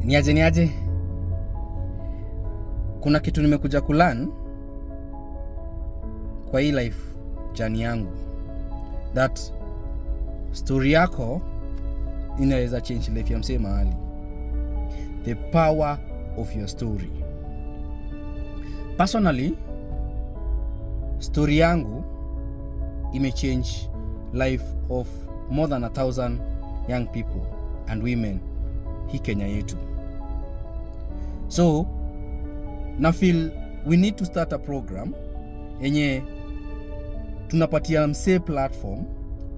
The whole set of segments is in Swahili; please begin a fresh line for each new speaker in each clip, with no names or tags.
Niaje niaje? Kuna kitu nimekuja kulearn kwa hii life journey yangu, that story yako inaweza change life ya msee mahali. The power of your story. Personally, story yangu imechange life of more than 1,000 young people and women hii Kenya yetu. So na feel we need to start a program yenye tunapatia msee platform,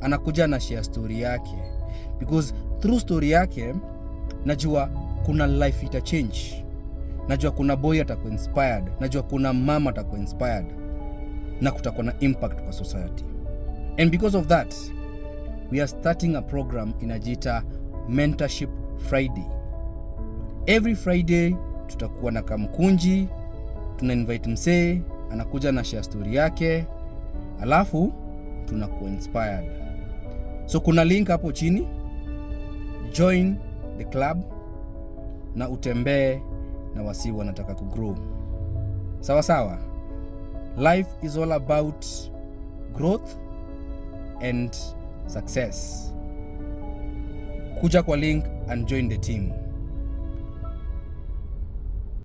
anakuja na share story yake, because through story yake najua kuna life ita change, najua kuna boy atakuwa inspired, najua kuna mama atakuwa inspired na kutakuwa na impact kwa society. And because of that, we are starting a program inajiita Mentorship Friday. Every Friday tutakuwa na kamkunji, tuna invite msee anakuja na share story yake, alafu tunakuwa inspired. So kuna link hapo chini, join the club na utembee na wasee wanataka kugrow. Sawa sawa, life is all about growth and success. Kuja kwa link and join the team.